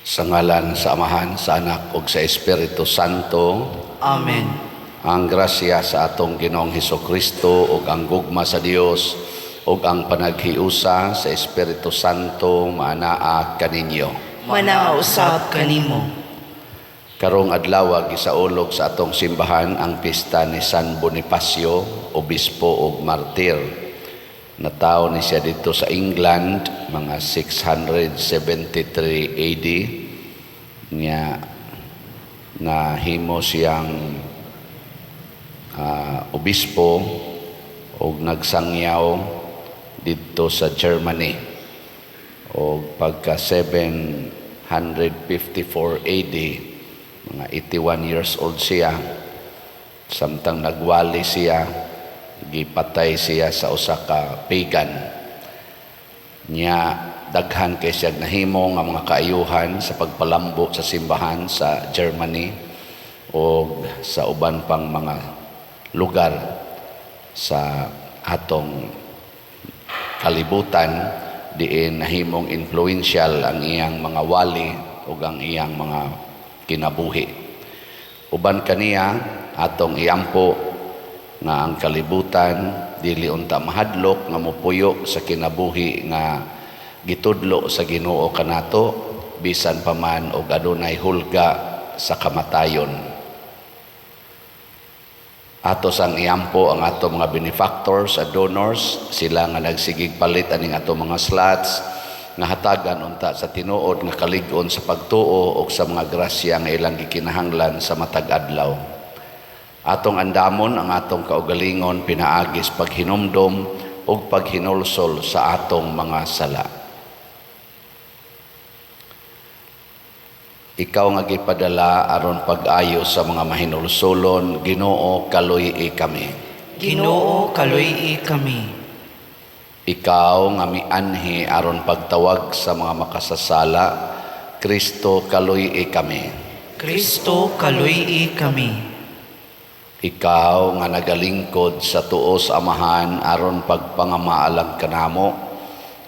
Sa ngalan sa Amahan, sa Anak ug sa Espiritu Santo. Amen. Ang grasya sa atong Ginoong Hesukristo ug ang gugma sa Dios ug ang panaghiusa sa Espiritu Santo maanaa kaninyo. Manaa usab kanimo. Karong adlaw gisaulog sa atong simbahan ang pista ni San Bonifacio, obispo ug martir. Natawo ni siya dito sa England mga 673 AD niya nahimo siyang obispo ug nagsangyaw didto sa Germany. Og pagka 754 AD, mga 81 years old siya, samtang nagwali siya, gipatay siya sa usa ka pagan. Nya daghan kay siya nahimo nga mga kaayuhan sa pagpalambo sa simbahan sa Germany o sa uban pang mga lugar sa atong kalibutan, diin nahimong influential ang iyang mga wali ug ang iyang mga kinabuhi. Uban kaniya, atong iampo nga ang kalibutan dili unta mahadlok nga mopuyo sa kinabuhi nga gitudlo sa Ginoo kanato, bisan pa man og adunay hulga sa kamatayon. Ato sang iampo ang ato mga benefactors at donors, sila nga nagsigig palit aning ato mga slots, nga hatagan unta sa tinuod nga kalig-on sa pagtuo og sa mga grasya nga ilang gikinahanglan sa matag adlaw. Atong andamon ang atong kaugalingon pinaagi sa paghinumdom ug paghinulsol sa atong mga sala. Ikaw nga gipadala aron pag-ayo sa mga mahinulsolon, Ginoo, kaluy-i kami. Ginoo, kaluy-i kami. Ikaw nga mianhi aron pagtawag sa mga makasasala, Kristo, kaluy-i kami. Kristo, kaluy-i kami. Ikaw nga nagalingkod sa tuo sa Amahan aron pagpangamaalang kanamo,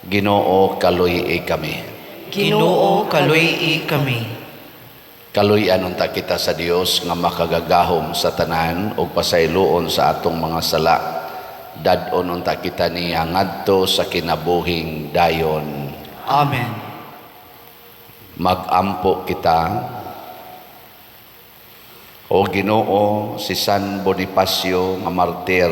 Ginoo, kaluy-i kami. Ginoo, kaluy-i kami. Kaluy-an unta kita sa Dios nga makagagahom sa tanan ug pasayloon sa atong mga sala. Dad-on unta kita niya ngadto sa kinabuhing dayon. Amen. Magampo kita. O Ginoo, si San Bonifacio nga martir,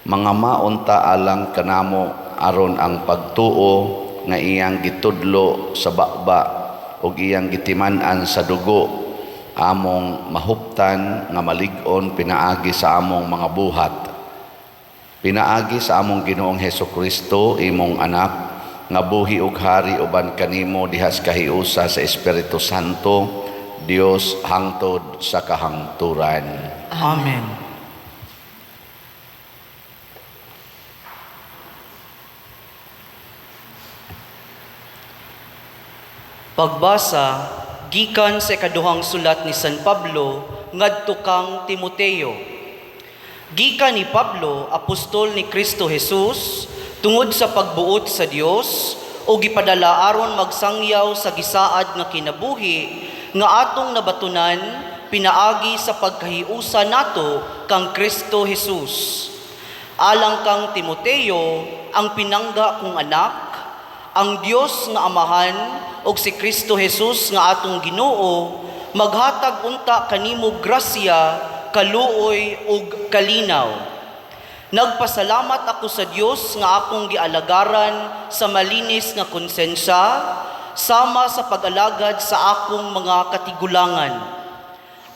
mga maunta alang kanamo aron ang pagtuo nga iyang gitudlo sa baba ug iyang gitiman-an sa dugo among mahuptan nga malig-on pinaagi sa among mga buhat. Pinaagi sa among Ginoong Hesukristo, imong anak, nga buhi ug hari uban kanimo dihas kahiusa sa Espiritu Santo, Dios hangtod sa kahangturan. Amen. Pagbasa gikan sa ikaduhang sulat ni San Pablo ngadto kang Timoteo. Gikan ni Pablo, apostol ni Kristo Jesus, tungod sa pagbuot sa Dios o gipadala aron magsangyaw sa gisaad nga kinabuhi nga atong nabatunan pinaagi sa pagkahiusa nato kang Kristo Jesus. Alang kang Timoteo, ang pinangga kong anak, ang Dios nga Amahan ug si Kristo Jesus nga atong Ginoo maghatag unta kanimo grasya, kaluoy ug kalinaw. Nagpasalamat ako sa Dios nga akong gialagaran sa malinis nga konsensya sama sa pag-alagad sa akong mga katigulangan.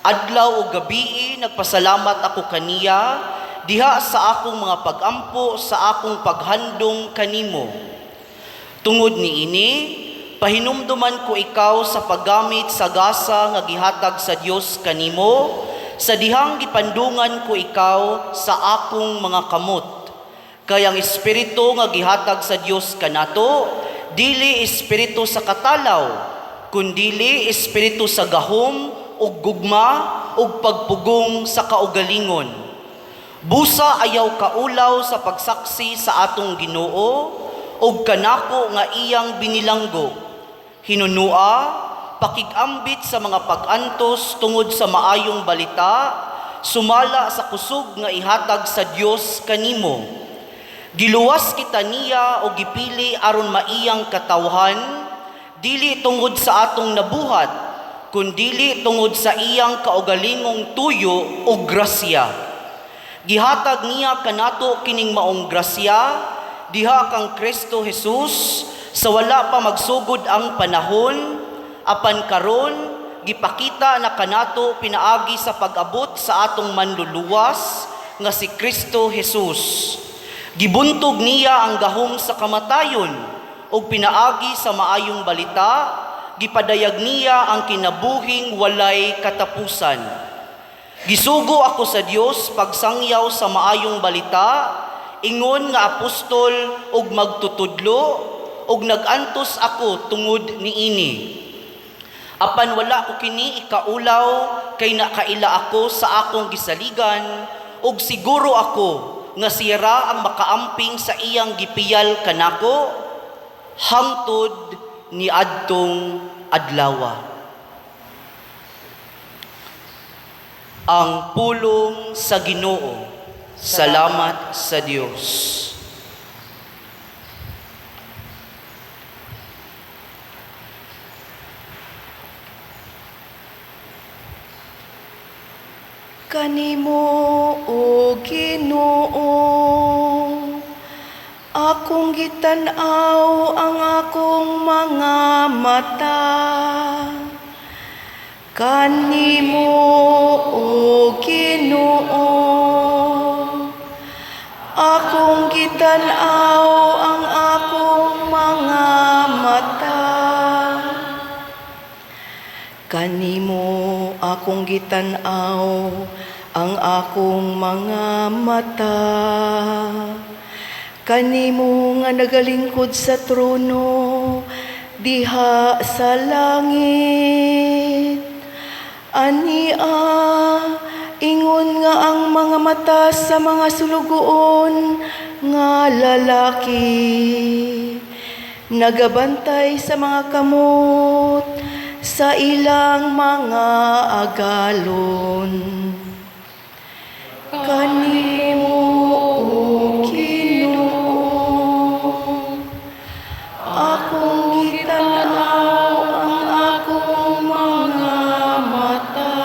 Adlaw ug gabii nagpasalamat ako kaniya diha sa akong mga pagampo sa akong paghandong kanimo. Tungod niini, pahinumduman ko ikaw sa paggamit sa gasa nga gihatag sa Dios kanimo, sa dihang gipandungan ko ikaw sa akong mga kamot. Kay ang espiritu nga gihatag sa Dios kanato, dili espiritu sa katalaw, kundili espiritu sa gahom ug gugma ug pagpugong sa kaugalingon. Busa ayaw kaulaw sa pagsaksi sa atong Ginoo ug kanako nga iyang binilanggo. Hinunua pakigambit sa mga pag-antos tungod sa maayong balita, sumala sa kusog nga ihatag sa Dios kanimo. Giluwas kita niya o gipili aron maiyang katawhan, dili tungod sa atong nabuhat, kundili tungod sa iyang kaugalingong tuyo o grasya. Gihatag niya kanato kining maong grasya diha kang Kristo Jesus sa wala pa magsugod ang panahon, apan karon gipakita na kanato pinaagi sa pag-abot sa atong manluluwas nga si Kristo Jesus. Gibuntog niya ang gahom sa kamatayon ug pinaagi sa maayong balita gipadayag niya ang kinabuhing walay katapusan. Gisugo ako sa Dios pagsangyaw sa maayong balita, ingon nga apostol ug magtutudlo, ug nagantos ako tungod niini. Apan wala ko kini ikaulaw kay nakaila ako sa akong gisaligan ug siguro ako nga sira ang makaamping sa iyang gipiyal kanako hangtod niadtong adlawa. Ang pulong sa Ginoo. Salamat sa Dios. Kanimo, o Ginoo, akong gitan-aw ang akong mga mata. Kanimo, o Ginoo, akong gitan-aw ang akong mga mata. Kanimo akong gitan-aw ang akong mga mata. Kanimo nga nagalingkod sa trono diha sa langit. Ania, ingon nga ang mga mata sa mga sulugoon nga lalaki nagabantay sa mga kamot sa ilang mga agalon. Kanimo, o Ginoo, akong gitan-aw ang akong mga mata.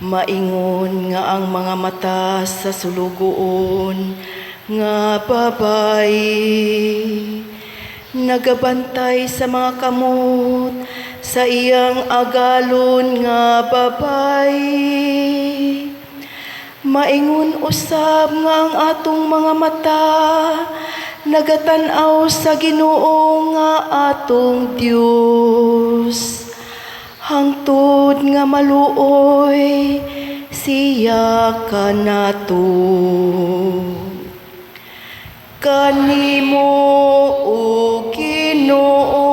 Maingon nga ang mga mata sa sulugoon nga babayi nagabantay sa mga kamot sa iyang agalon nga babayi. Maingon usab nga ang atong mga mata nagatan-aw sa Ginoo nga atong Dios, hangtod nga maluoy siya kanato. Kanimo, o Ginoo,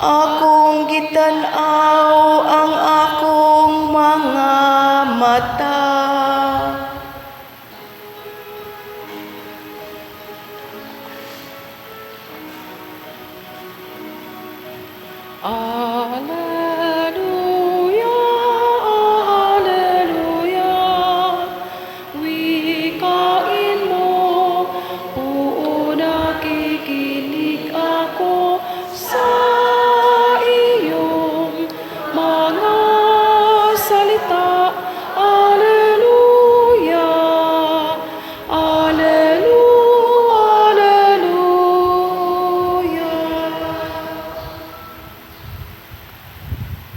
akong gitan-aw ang akong mga mata. Alleluia, Alleluia, wikain mo, oo, nakikinig ako sa iyong mga salita. Alleluia, Alleluia, Alleluia.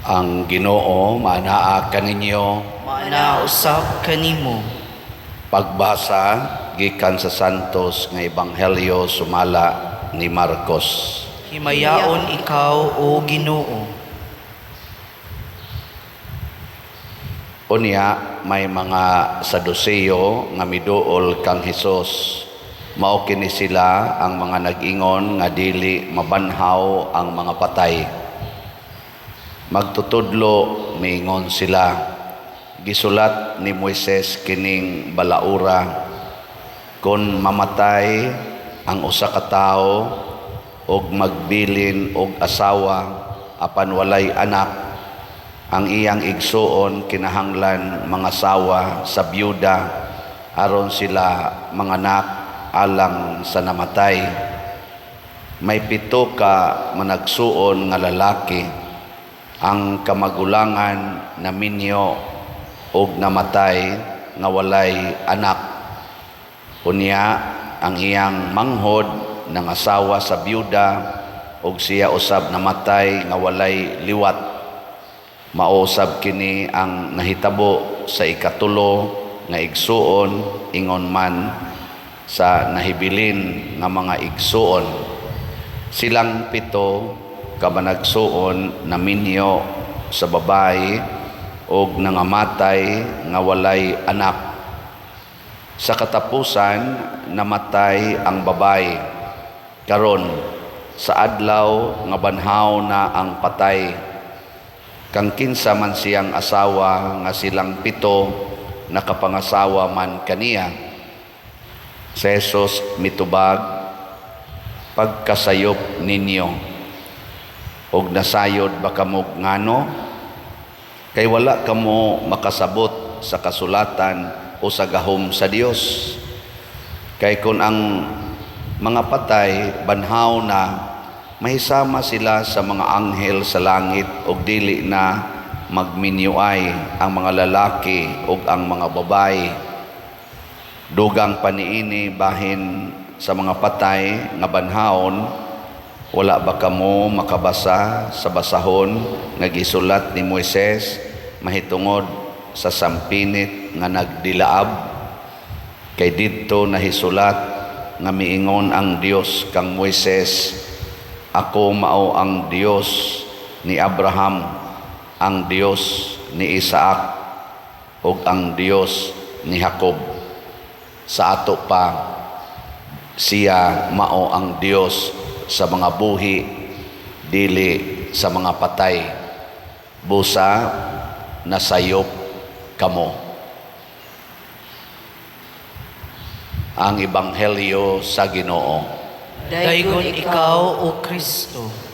Ang Ginoo maanaa kaninyo. Maana usab kanimo. Pagbasa gikan sa Santos nga Ebanghelyo sumala ni Marcos. Himayaon ikaw, o Ginoo. Unya may mga Saduseo nga miduol kang Hesus. Mao kini sila ang mga nag-ingon nga dili mabanhaw ang mga patay. Magtutudlo miingon sila, gisulat ni Moises kining balaura, kon mamatay ang usa ka tawo og magbilin og asawa apan walay anak, ang iyang igsuon kinahanglan mangasawa sa byuda aron sila manganak alang sa namatay. May 7 ka managsuon nga lalaki. Ang kamagulangan naminyo og namatay nga walay anak. Unya ang iyang manghod nangasawa sa byuda og siya usab namatay nga walay liwat. Mausab kini ang nahitabo sa ikatulo nga igsuon, ingon man sa nahibilin nga mga igsuon. Silang 7 ka managsuon naminyo sa babae og nangamatay nga walay anak. Sa katapusan namatay ang babae. Karon sa adlaw nga banhaw na ang patay, kang kinsa man siyang asawa nga silang 7 nakapangasawa man kaniya. Si Jesus mitubag, pagkasayop ninyo, og nasayod ba kamo ngano? Kay wala kamo makasabot sa kasulatan o sa gahom sa Dios. Kay kun ang mga patay banhaw na, mahisama sila sa mga anghel sa langit og dili na magminyuay ang mga lalaki ug ang mga babae. Dugang paniini bahin sa mga patay nga banhawon, wala ba kamo makabasa sa basahon nga gisulat ni Moises mahitungod sa sampinit nga nagdilaab? Kay didto nahisulat nga miingon ang Dios kang Moises, ako mao ang Dios ni Abraham, ang Dios ni Isaac, ug ang Dios ni Jacob. Sa ato pa, siya mao ang Dios sa mga buhi, dili sa mga patay. Busa nasayop kamo. Ang Ebanghelyo sa Ginoo. Daygon ikaw, O Kristo.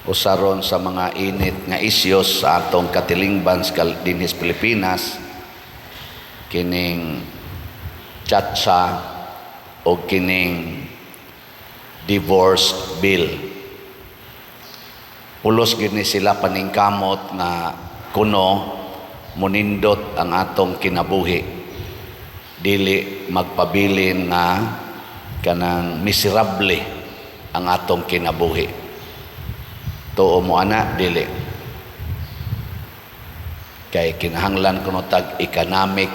Usaron sa mga init nga isyos sa atong katilingban sa dinhis Pilipinas, kining tchatcha o kining divorce bill. Pulos gid ni sila paningkamot nga kuno munindot ang atong kinabuhi, dili magpabilin nga kanang miserable ang atong kinabuhi. Tuo mo ana, dili. Kay kinahanglan kuno tag economic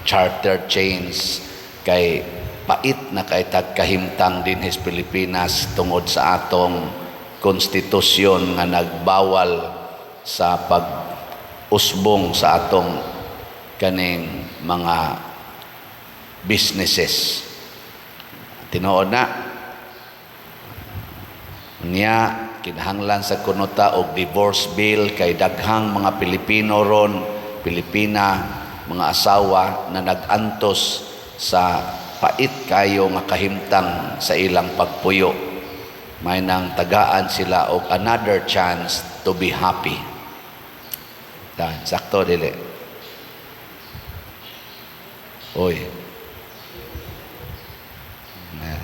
charter change, kay pait na kay tag kahimtang dinhis Pilipinas tungod sa atong konstitusyon nga nagbawal sa pag-usbong sa atong kaning mga businesses. Tinuod na niya kinahanglan sa kunota og divorce bill kay daghang mga Pilipino ron, Pilipina, mga asawa na nag-antos sa pait kayo nga kahimtang sa ilang pagpuyo. May nang tagaan sila og another chance to be happy. Dan, sakto dili. Oy. Na,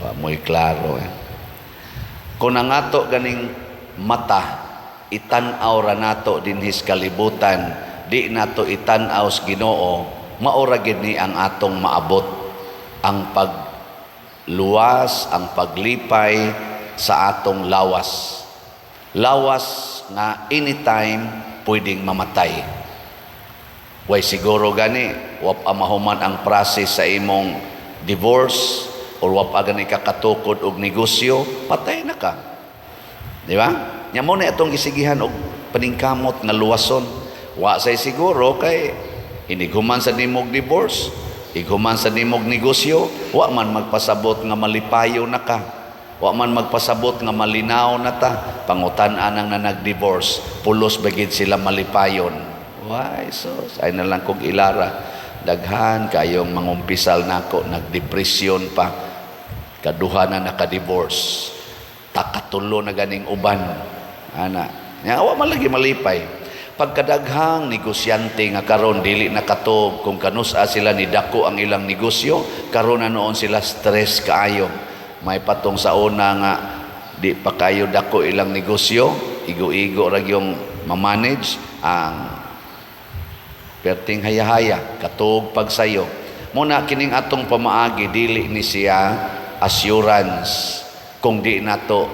wa mo'y klaro eh. Kung ang ato ganing mata, itan-aw ra nato dinhis kalibutan, di nato itan-aw sa Ginoo, maura gid ni ang atong maabot ang pagluwas, ang paglipay sa atong lawas. Lawas nga anytime pwedeng mamatay. Way siguro gani, wa pa mahuman ang process sa imong divorce or wa pa gani ka katukod og negosyo, patay na ka. Di ba? Nya mo na atong gisigihan og paningkamot nga luwason. Wa say siguro kay inighuman sa nimog divorce, ighuman sa nimog negosyo, wa man magpasabot nga malipayo na ka. Wa man magpasabot nga malinaw na ta. Pangutan-an ang na nag-divorce, pulos bagid sila malipayon. Why so? Ay na lang kog ilara. Daghan kayong mangumpisal nako, nagdepresyon pa. Kaduha na naka-divorce. Takatulo na ganing uban. Ana. Nya wa man lagi malipay. Pagkadaghang negosyante nga karon dili nakatuog kung kanusa sila ni dako ang ilang negosyo, karon na noon sila stress kaayo. May patong sa una nga di pa kayo dako ilang negosyo, igo-igo ra yung ma-manage ang perting hayahaya, katuog pagsayo. Muna kining atong pamaagi, dili ni siya assurance kung di nato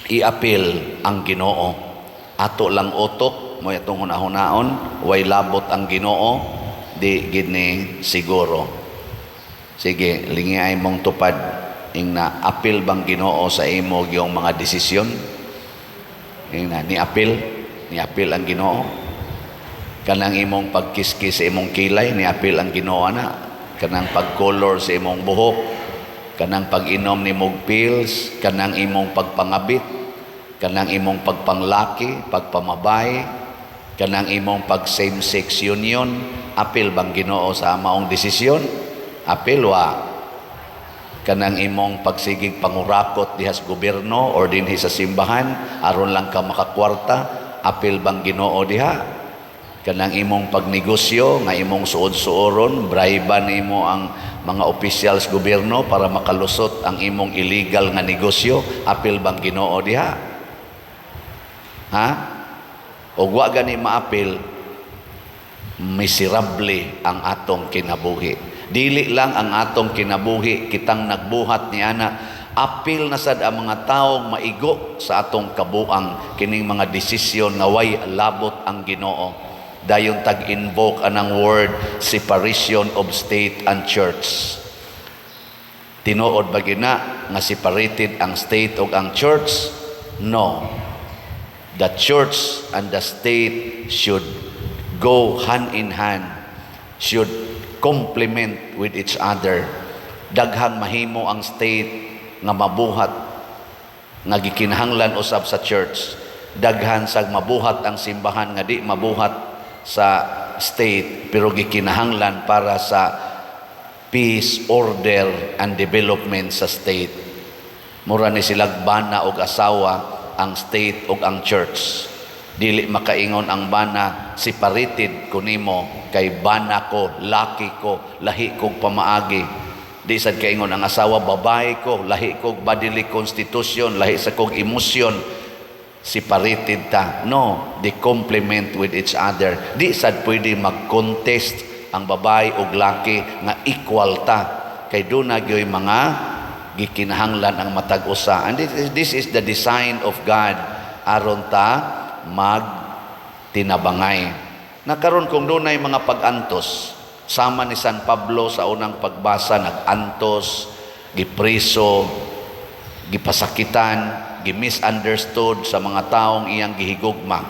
iapil ang Ginoo. Ato lang utok mo atong hunahunaon, way labot ang Ginoo, di gid ni siguro. Sige, lingi mong tupad ingna, apil bang Ginoo sa imo yung mga desisyon? Ingna ni apil ang Ginoo? Kanang imong pagkiskis sa imong kilay, ni apil ang Ginoo na? Kanang pagkolor sa imong buhok, kanang pag-inom nimog pills, kanang imong pagpangabit, kanang imong pagpanglaki, pagpamabay, kanang imong pag same-sex union, apil bang Ginoo sa maong desisyon? Apil wa? Kanang imong pagsigig pangurakot diha sa gobyerno or dinhi sa simbahan aron lang ka makakwarta, apil bang Ginoo diha? Kanang imong pagnegosyo nga imong suod-suoron, bribe nimo ang mga opisyal sa gobyerno para makalusot ang imong illegal nga negosyo, apil bang Ginoo diha? Ha? Og wa gani maapil, miserable ang atong kinabuhi. Dili lang ang atong kinabuhi, kitang nagbuhat ni ana, apil na sad ang mga taong maigo sa atong kabuang kining mga desisyon nga way labot ang Ginoo. Dayon tag-invoke anang word separation of state and church. Tinuod ba gina nga separated ang state ug ang church? No. The church and the state should go hand in hand, should complement with each other. Daghang mahimo ang state nga mabuhat nga gikinahanglan usab sa church. Daghan sag mabuhat ang simbahan nga di mabuhat sa state pero gikinahanglan para sa peace, order and development sa state. Mura ni silag bana og asawa ang state ug ang church. Dili makaingon ang bana, "Separated ko nimo kay bana ko, laki ko, lahi kog pamaagi." Di sad kaingon ang asawa, "Babae ko, lahi kog bodily constitution, lahi sa kog emosyon, separated ta." No, they complement with each other. Di sad pwede mag-contest ang babae ug laki nga equal ta kay duna gyoy mga gikinahanglan ang matag usa. And this is the design of God aron ta magtinabangay. Nakaron kung dunay mga pag-antos, sama ni San Pablo sa unang pagbasa, nag-antos, gipriso, gipasakitan, gi-misunderstood sa mga taong iyang gihigugma.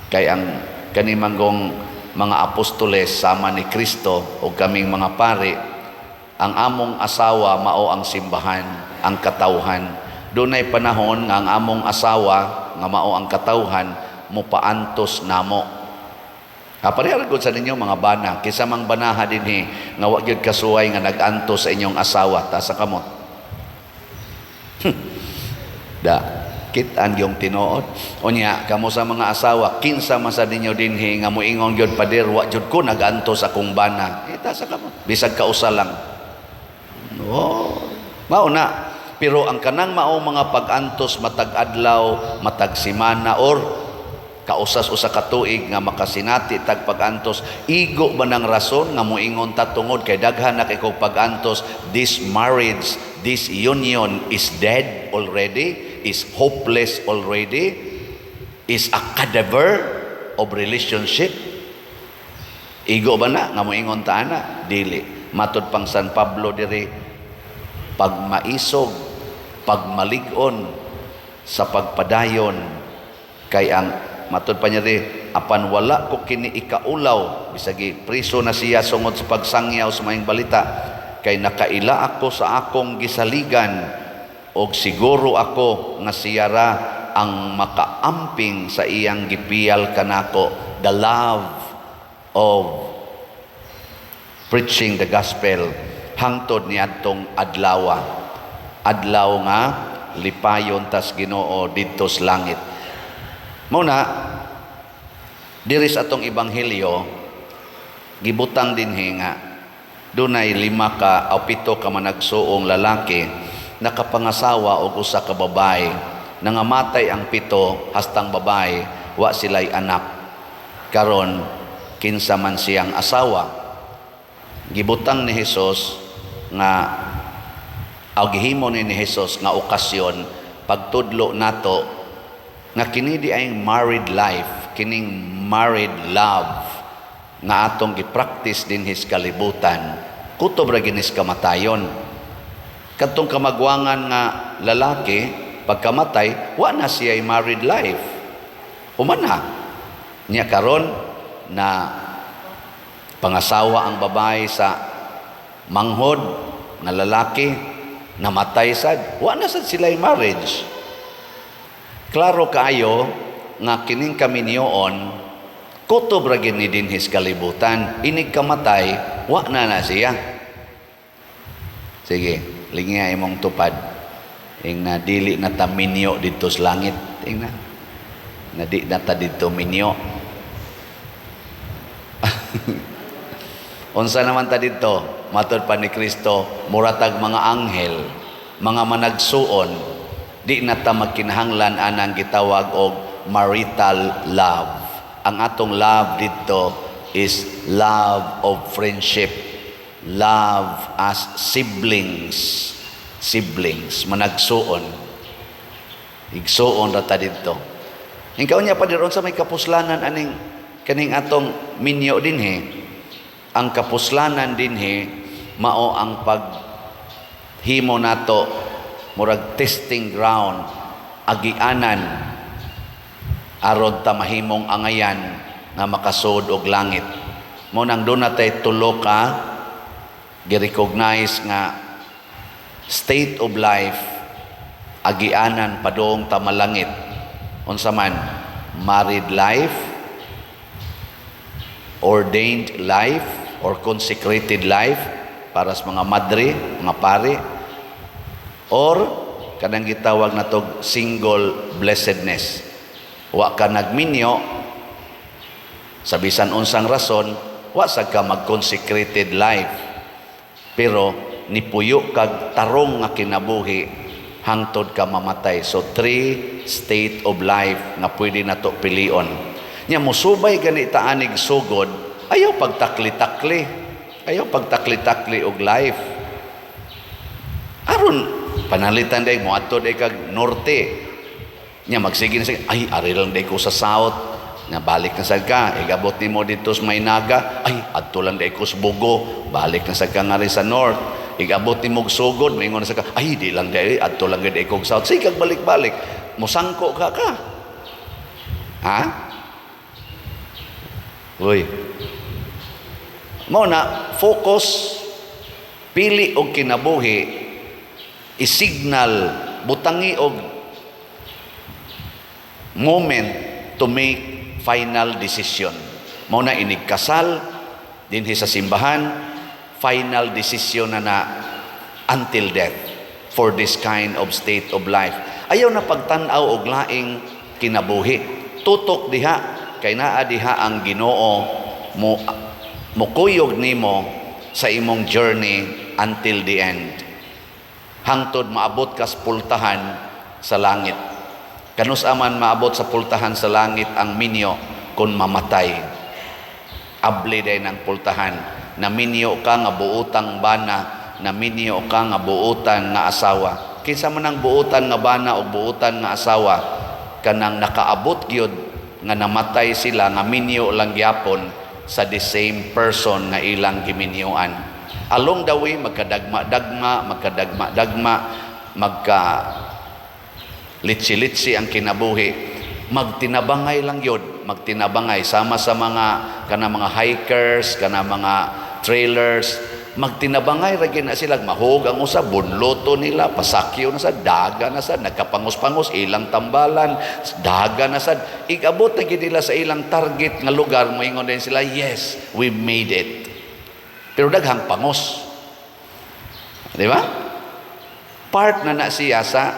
Kay ang kanimanggong mga apostoles sama ni Kristo o kaming mga pari, ang among asawa mao ang simbahan, ang katawhan. Dunay panahon nga ang among asawa nga mao ang katawhan mopaantos namo. Ha, pareha gud sa ninyo mga bana, kinsa mang banaha dinhi nga wa gyud kasuway nga nag-antos sa inyong asawa, taas sa kamot. Da, kit-an yung tinuod. Unya, kamo sa mga asawa, kinsa man sa ninyo dinhi nga moingon gyud, "Pader, wa jud ko nag-antos akong bana"? Eh, taas sa kamot. Bisag kausa lang. No. Mao na. Pero ang kanang mao mga pag-antos matag adlaw, matag semana or kausas usa ka tuig nga makasinati tag pag-antos, igo ba ng rason nga moingon ta tungod kay daghan na kay kog pag-antos, this marriage, this union is dead already, is hopeless already, is a cadaver of relationship? Igo ba na nga moingon ta ana? Dili. Matod pang San Pablo diri, pagmaisog, pagmalig-on sa pagpadayon, kay ang matod pa niya diri, apan wala ko kini ikaulaw, bisag priso na siya sungod sa pagsangyaw sa maayong balita, kay nakaila ako sa akong gisaligan og siguro ako nga siya ra ang makaamping sa iyang gipiyal kanako. the love of preaching the gospel hangtod niadtong adlawa, adlaw nga lipayon tas Ginoo didto sa langit. Mao na diri sa atong ebanghelyo, gibutang dinhi nga dunay lima ka o pito ka managsuong lalaki nakapangasawa og usa ka babae. Nangamatay ang pito hastang babae, wa sila'y anak. Karon, kinsa man siyang asawa? Gibutang ni Jesus nga aw gihimo ni Jesus nga okasyon pagtudlo nato nga kini di ay married life, kining married love nga atong gi-practice dinhi sa kalibutan, kutob ra gyud nis kamatayon. Kadtong kamagwangan nga lalaki, pagkamatay, wa na siya married life, human na niya. Karon na pangasawa ang babae sa manghod nga lalaki, namatay sad, wa na sad sila marriage. Klaro kaayo nga kining kaminyoon kutob ra gyud ni dinhi sa kalibutan. Inig kamatay, wa na na siya. Sige, lingiya imong tupad. Ing na dili na ta minyo didto sa langit. Ing na na di na ta didto minyo. Unsa naman ta didto? Matod pa ni Kristo, muratag mga anghel, mga managsuon. Di na ta magkinahanglan anang gitawag og marital love. Ang atong love didto is love of friendship, love as siblings, siblings, managsuon. Igsuon ra ta didto. Ikaw niya pa diron sa may kapuslanan aning kaning atong minyo dinhi. Ang kapuslanan dinhi mao ang paghimo nato murag testing ground, agianan aron ta mahimong angayan nga makasud og langit. Mao nang doon natay tulo ka gi-recognize nga state of life, agianan padung ta malangit. Unsa man? Married life, ordained life or consecrated life para sa mga madre, mga pare, or kanang gitawag natog single blessedness. Wa ka nagminyo sa bisan unsang rason, wa sad ka mag-consecrated life, pero nipuyo kag tarong nga kinabuhi hangtod ka mamatay. So three state of life nga pwede nato pilion. Nya musubay gani ta anig sugod, ayaw pagtakli-takli. Ayaw pagtakli-takli og life. Aron panalitan day moadto day kag norte. Nya magsige na sige, "Ay, ari lang day ko sa south." Nya balik na sad ka, igabot nimo didto sa may Naga, "Ay, adto lang day ko sa Bogo." Balik na sad ka ngari sa north. Igabot nimo og sugod, moingon na sad ka, "Ay, di lang day, adto lang gid ko south." Sige kag balik-balik, mosangko ka ka. Ha? Uy. Mao na focus, pili og kinabuhi, isignal, butangi og moment to make final decision. Mao na inig kasal dinhi sa simbahan, final decision na na until death for this kind of state of life. Ayaw na pagtan-aw og laing kinabuhi. Tutok diha kay naa diha ang Ginoo mo mokuyog nimo sa imong journey until the end. Hangtod maabot kas pultahan sa langit. Kanus aman maabot sa pultahan sa langit ang minyo kung mamatay? Abli day ng pultahan. Naminyo ka nga buutang bana, naminyo ka nga buutan nga asawa. Kinsa man ang buutan nga bana o buutan nga asawa? Kanang nakaabot gyud nga namatay sila nga minyo lang gyapon sa the same person nga ilang giminyuan. Along the way, magkadagma-dagma, magkadagma-dagma, magka litsi-litsi ang kinabuhi. Magtinabangay lang yun, magtinabangay sama sa mga kana mga hikers, kana mga trailers. Magtinabangay ra gyud na sila, mahog ang usa, bunloto nila, pasakyo na sa daga na sa nagkapangos-pangos ilang tambalan, daga na sa igabot na gyud nila sa ilang target nga lugar, moingon din sila, "Yes, we made it." Pero daghang pangos. Di ba? Part na na siya sa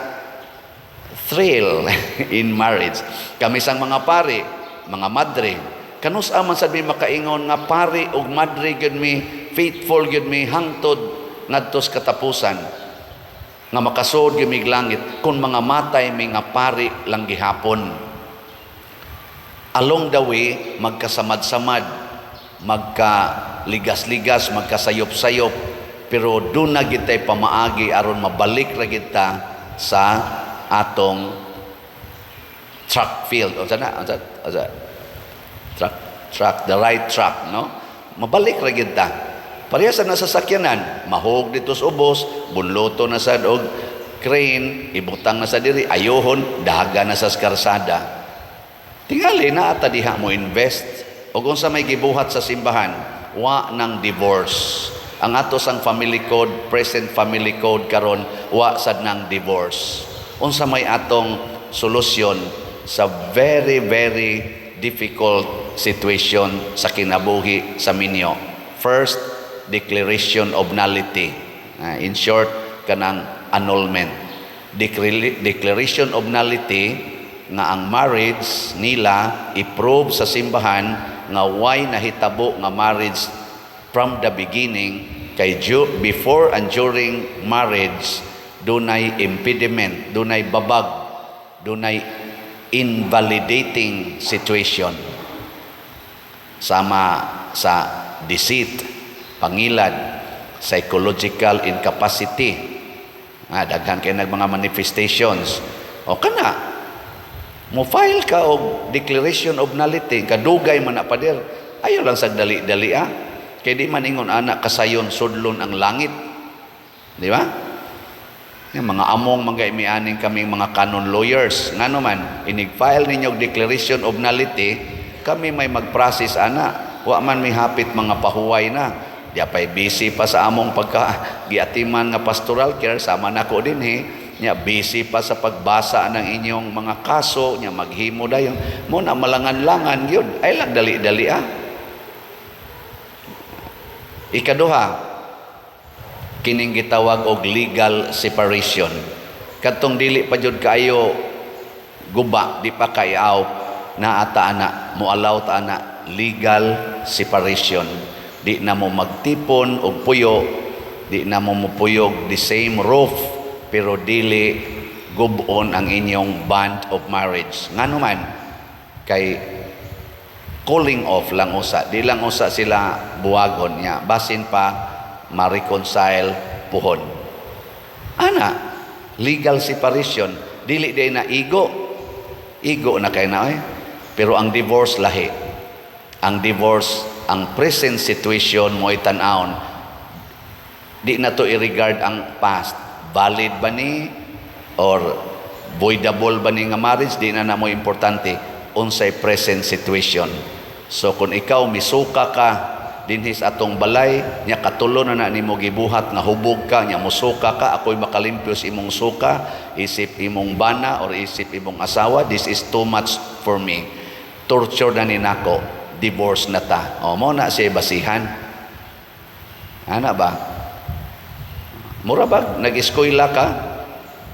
thrill in marriage. Kami sang mga pari, mga madre, kanus-a man sad mi makaingon nga pari ug madre gyud mi, faithful gyud mi hangtod ngadto sa katapusan, nga makasuod gyud mig langit kung mga matay mi nga pari lang gihapon? Along the way, magkasamad-samad, magkaligas-ligas, magkasayop-sayop, pero doon na gitay pamaagi aron mabalik ra kita sa atong track field. Unsa na? Unsa? Unsa? Track, track, the right track, no? Mabalik ra gid ta. Pareha sa nasa sakyanan, mahog dito sa ubos, bunloto na sad og crane, ibutang na sa diri, ayohon, daga na sa karsada. Tingali na ata diha mo invest. O kung sa may gibuhat sa simbahan, wa ng divorce. Ang ato sang family code, present family code karon, wa sad ng divorce. Unsa may atong solusyon sa very very difficult situation sa kinabuhi sa minyo? First, declaration of nullity. In short, kanang annulment. Declaration of nullity nga ang marriage nila i-prove sa simbahan nga why nahitabo nga marriage from the beginning, kay before and during marriage dunay impediment, dunay babag, dunay invalidating situation sama sa deceit, pangilad, psychological incapacity. Daghan kay nag mga manifestations. O kana mo file ka og declaration of nullity, kadugay man na, pader. Ayo lang sa dali-dali ah. Kay di man ingon ana kasayon sudlon ang langit. Di ba? Yung mga among mga imianing kaming mga canon lawyers. Ngano man, inig-file ninyo og declaration of nullity, kami may mag-process ana. Wa man may hapit mga pahuway na. Di pa'y busy pa sa among pagka giatiman nga pastoral care, sama nako dinhi. Nya busy pa sa pagbasa ng inyong mga kaso, nya maghimo dayon. Mo na malangan-langan gyud. Ay lang dali-dali ah. Ikaduha, kining gitawag og legal separation. Kadtong dili pa jud kaayo guba, di pa kaayo naa ta ana, moalaw ta ana legal separation. Di na mo magtipon og puyo, di na mo mupuyog the same roof, pero dili gub-on ang inyong bond of marriage. Ngano man, kay calling off lang usa, di lang usa sila buwagon niya, basin pa ma-reconcile puhon. Ana, legal separation, dili day na igo. Igo na kay na eh. Pero ang divorce lahi. Ang divorce, ang present situation mo tan-awon. Di na to i-regard ang past. Valid ba ni or voidable ba ni nga marriage, di na mo importante unsay present situation. So kung ikaw misuka ka dinhi sa atong balay nya, katulo na na nimo gibuhat nga hubog ka nya, musuka ka, ako'y makalimpyo sa imong suka, isip imong bana or isip imong asawa, "This is too much for me, torture na ni nako, divorce na ta." O mo na siya basihan ana ba. Mura ba nag-eskwela ka,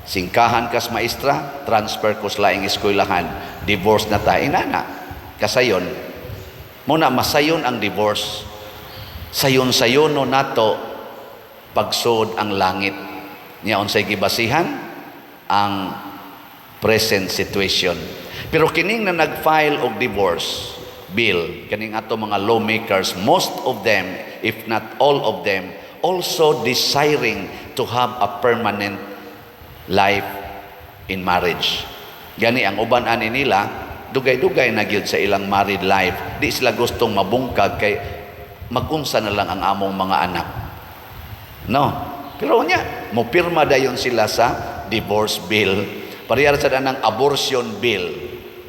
singkahan kas maestra, "Transfer ko sa laing eskwelahan, divorce na ta," inana kasayon mo na masayon ang divorce. Sayon-sayon no nato pagsud ang langit. Nya unsay gibasihan? Ang present situation. Pero kining na nag-file og divorce bill, kaning ato mga lawmakers, most of them, if not all of them, also desiring to have a permanent life in marriage. Gani ang uban ani nila dugay-dugay na gyud sa ilang married life. Di sila gustong mabungkag kay magunsa na lang ang among mga anak. No. Pero nya, mopirma dayon sila sa divorce bill. Parehar sa danang abortion bill.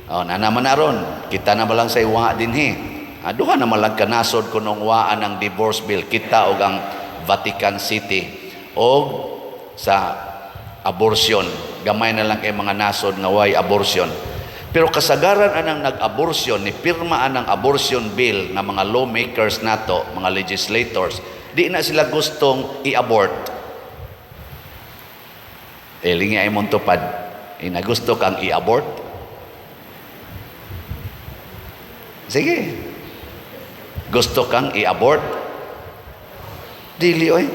Oh, na naman aron, kita na lang sa iwa dinhi. Ah, duha na malang kanasod kunong waan ang divorce bill kita og ang Vatican City o sa abortion. Gamay na lang kay mga nasod nga way abortion. Pero kasagaran anang nag-abortion, ni pirma anang abortion bill nga mga lawmakers nato, mga legislators, di na sila gustong i-abort. Eh, lingi ay mong tupad. Ina gusto kang i-abort? Sige. Gusto kang i-abort? Dili oy.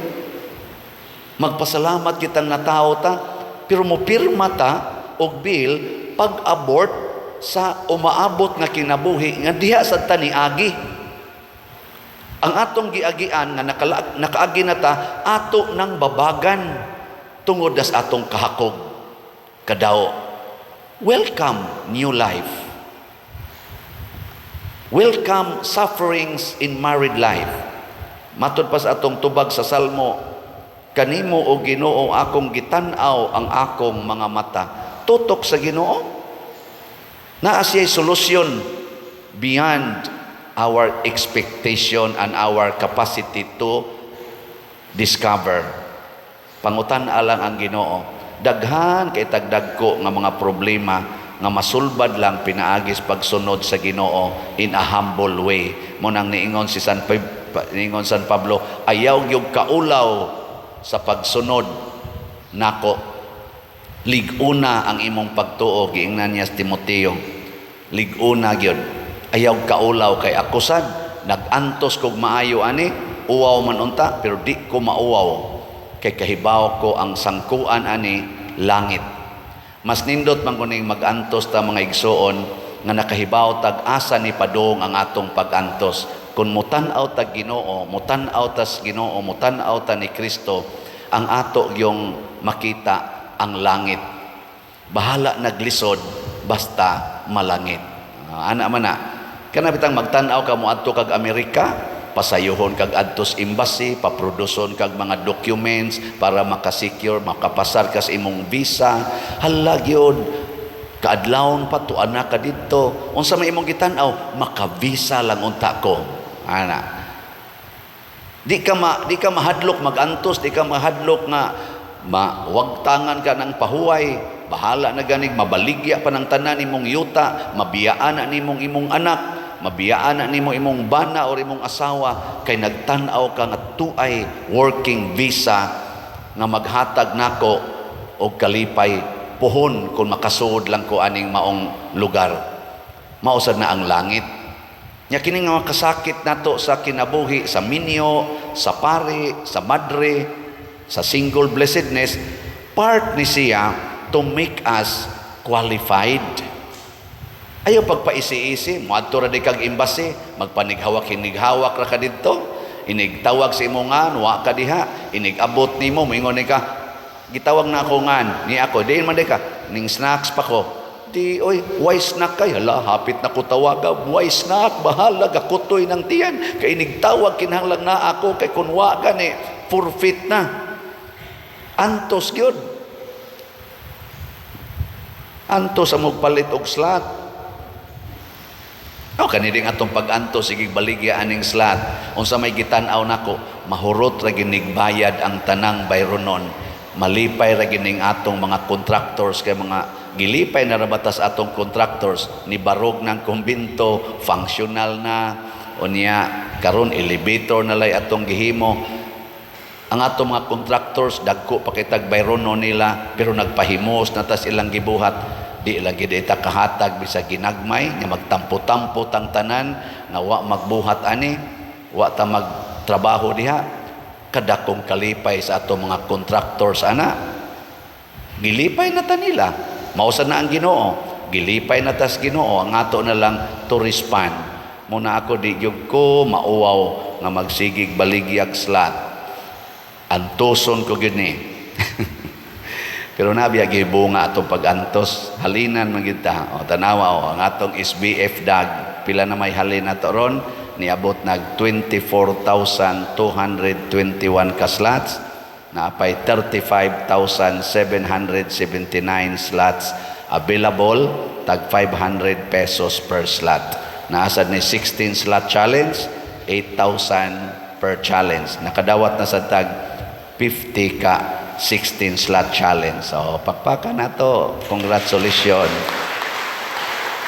Magpasalamat kitang natao ta, pero mo pirma ta og bill pag-abort sa umaabot nga kinabuhi nga diha sa ta niagi. Ang atong giagian nga nakaagi na ta, ato nang babagan tungod das atong kahakog kadao. Welcome new life. Welcome sufferings in married life. Matod pa sa atong tubag sa Salmo, kanimo o Ginoo akong gitan-aw ang akong mga mata. Tutok sa Ginoo. Naa siya'y solusyon beyond our expectation and our capacity to discover. Pangutan-a lang ang Ginoo. Daghan kay tagdagko nga mga problema nga masulbad lang pinaagis pagsunod sa Ginoo in a humble way. Mo nang niingon si San niingon San Pablo, ayaw gyud kaulaw sa pagsunod nako. Lig-una ang imong pagtuo, giingnan niya sa Timoteo. Lig-una gyud. Ayaw kaulaw kay ako sad nag-antos kog maayo ani, uwaw man unta pero di ko mauwaw kay kahibaw ko ang sangkuan ani langit. Mas nindot man kuning mag-antos ta, mga igsoon, nga nakahibaw tag asa ni padung ang atong pag-antos. Kung mutan-aw tag Ginoo, mutan-aw tas Ginoo, mutan-aw ta ni Kristo, ang ato yung makita ang langit. Bahala naglisod basta malangit. Ana man na. Kana bitang magtan-aw ka moadto kag Amerika, pasayuhon kag adtos embassy, paproduson kag mga documents para makasecure, makapasar ka sa imong visa. Hala gyud, kaadlawon pa to anak ka didto. Unsa may imong gitan-aw? Maka-visa lang unta ko. Ana. Di ka mahadlok magantos, di ka mahadlok nga mawagtangan ka ng pahuway. Bahala na ganig mabaligya pa ng tanan nimong yuta, mabiyaan na nimong imong anak, mabiyaan na nimo imong bana or imong asawa kay nagtan-aw ka nga tuay working visa nga maghatag nako og kalipay puhon kung makasuod lang ko aning maong lugar. Mao sad na ang langit. Nya kini nga makasakit nato sa kinabuhi, sa minyo, sa pari, sa madre, sa single blessedness, part ni siya to make us qualified. Ayaw pagpaisi-isi, moadto ra di kag embassy, magpanighawak hinighawak ra ka didto, inigtawag sa imong ngan, wa ka diha, inig-abot nimo, moingon ni ka, gitawag na ako ngan, ni ako, diin man di ka, ning snacks pa ko. Di, oy, why snack kay? Hala, hapit na ko tawaga, why snack? Bahala, gakutoy ng tiyan. Kay inigtawag, kinahanglan na ako, kay kun wa gani, forfeit na. Antos gyud. Antos ang magpalit og slot. O, kani ding atong pag-antos, sige baligya aning slot. Unsa may gitan-aw nako, mahurot ra ginig bayad ang tanang bayronon. Malipay ra gining atong mga contractors kay mga gilipay na rabatas atong contractors ni barog ng kumbinto, functional na unya karon elevator na lay atong gihimo. Ang atong mga contractors dagko pa kitag bayronon nila pero nagpahimos na tas ilang gibuhat. Di lagi di ta kahatag bisag ginagmay nga magtampo-tampo tang tanan nga wa magbuhat ani, wa ta magtrabaho diha. Kadakong kalipay sa atong mga contractors ana, gilipay na ta nila. Mausa na ang Ginoo, gilipay na tas Ginoo. Ang ato na lang to respond. Muna ako di gyud ko mauwaw nga magsigig baligyag slot. Antoson ko gyud ni. Pero nabi agi bunga atong pag-antos, halinan man gyud ta. O tanawa o ang atong SBF dag, pila na may halin nato ron, niabot nag 24,221 ka slots, naapay 35,779 slots available, tag 500 pesos per slot. Naasad ni 16 slot challenge, 8,000 per per challenge. Nakadawat na sa tag 50 ka 16 slot challenge. So, pakpakan nato. Congratulations.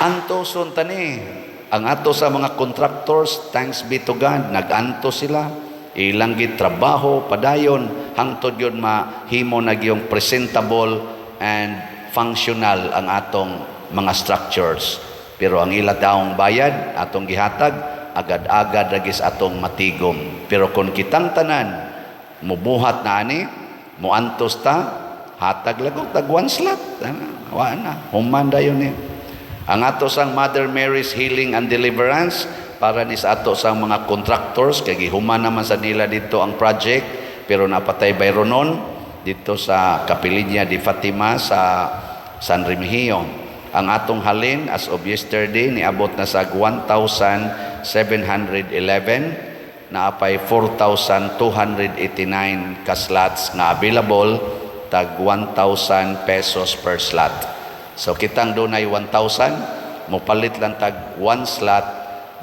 Antoson tani. Ang ato sa mga contractors, thanks be to God, nag-antos sila. Ilang trabaho padayon hangtod yun mahimo na yung presentable and functional ang atong mga structures. Pero ang ila daong bayad, atong gihatag, agad-agad ragis atong matigom. Pero kung kitang tanan, mubuhat na ani, muantos ta, hatag lagok, tag one slot. Ana, wa na, human dayon ni. Ang ato sang Mother Mary's Healing and Deliverance para ni sa ato sang mga contractors kay gihuman naman sa nila dito ang project, pero napatay bayronon dito sa Kapilinya di Fatima sa San Remigio. Ang atong halin as of yesterday niabot na sa 1,711, naapay 4,289 ka slots nga available, tag 1,000 pesos per slot. So kitang dunay 1,000, mopalit lang tag one slot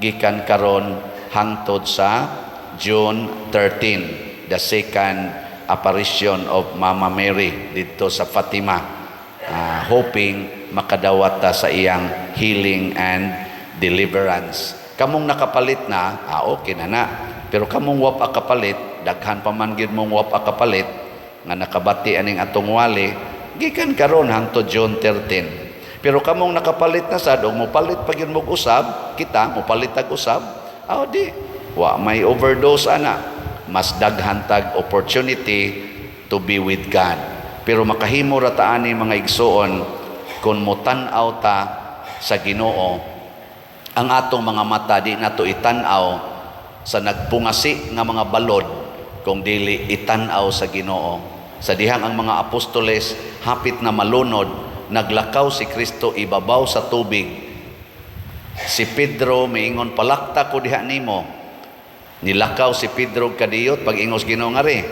gikan karon hangtod sa June 13, the second apparition of Mama Mary dito sa Fatima. Hoping makadawat ta sa iyang healing and deliverance. Kamong nakapalit na, okay na na. Pero kamong wa pa kapalit, daghan pa man gyud mong wa pa kapalit nga nakabati aning atong wali, gikan karon hangtod June 13. Pero kamong nakapalit na sad og mopalit pa gyud mog usab, kita mopalit tag usab, aw di wa may overdose ana. Mas daghan tag opportunity to be with God. Pero makahimo ra ta ani, mga igsuon, kung motan-aw ta sa Ginoo. Ang atong mga mata di nato itan-aw sa nagpungasi nga mga balod kung dili itan-aw sa Ginoo. Sa dihang ang mga apostoles hapit na malunod, naglakaw si Kristo ibabaw sa tubig. Si Pedro miingon, "Palakta ko diha nimo." Nilakaw si Pedro kadiyot pag ingos Ginoo ngari.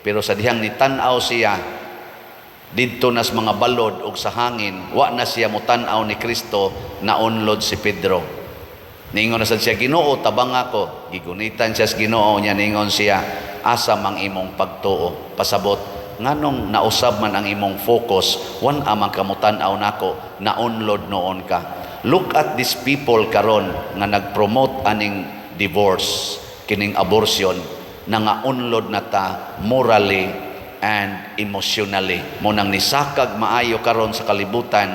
Pero sa dihang nitan-aw siya didto nas mga balod og sa hangin, wa na siya motan-aw ni Kristo, naunlod si Pedro. Ningon na sad siya, "Ginoo, tabang ako." Gigunitan siya sa Ginoo niya, ningon siya, "Asa mang imong pagtuo?" Pasabot, nganong nausab man ang imong focus, wan amang kamutan-aw nako, naunlod noon ka. Look at these people karon nga nag-promote aning divorce, kining abortion, na nga unlod na ta morally and emotionally. Mao nang nisakag maayo karon sa kalibutan